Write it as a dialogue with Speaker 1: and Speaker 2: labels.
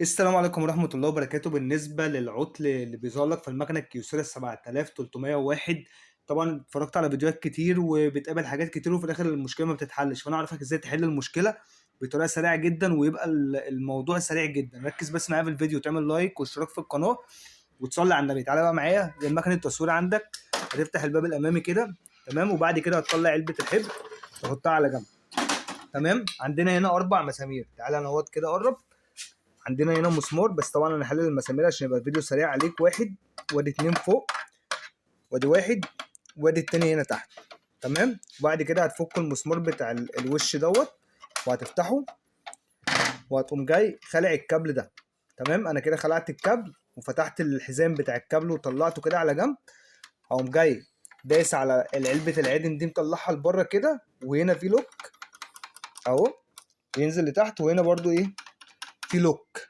Speaker 1: السلام عليكم ورحمة الله وبركاته. بالنسبة للعطل اللي بيظهر لك في المكنة الكيوسيرا 7301، طبعا اتفرجت على فيديوهات كتير وبتقابل حاجات كتير وفي الآخر المشكلة ما بتتحلش، فأنا أعرفك إزاي تحل المشكلة بطريقة سريعة جدا ويبقى الموضوع سريع جدا. ركز بس معايا في الفيديو، تعمل لايك واشتراك في القناة وتصلي على النبي. تعالى بقى معايا للمكنة التصوير عندك، هتفتح الباب الأمامي كده، تمام، وبعد كده هتطلع علبة الحبر تحطها على جنب. تمام، عندنا هنا 4 مسامير، تعالى انا اهوت كده قرب. عندنا هنا مسمار، بس طبعا انا هحلل المسامير عشان يبقى الفيديو سريع عليك. واحد، وادي 2 فوق، وادي 1، وادي التاني هنا تحت. تمام، وبعد كده هتفك المسمار بتاع الوش دوت وهتفتحه، وهتقوم جاي خالع الكابل ده. تمام، انا كده خلعت الكابل وفتحت الحزام بتاع الكابل وطلعته كده على جنب. هقوم جاي دايس على علبة العدم دي مطلعها لبره كده، وهنا في لوك اهو ينزل لتحت، وهنا برضو ايه في لوك.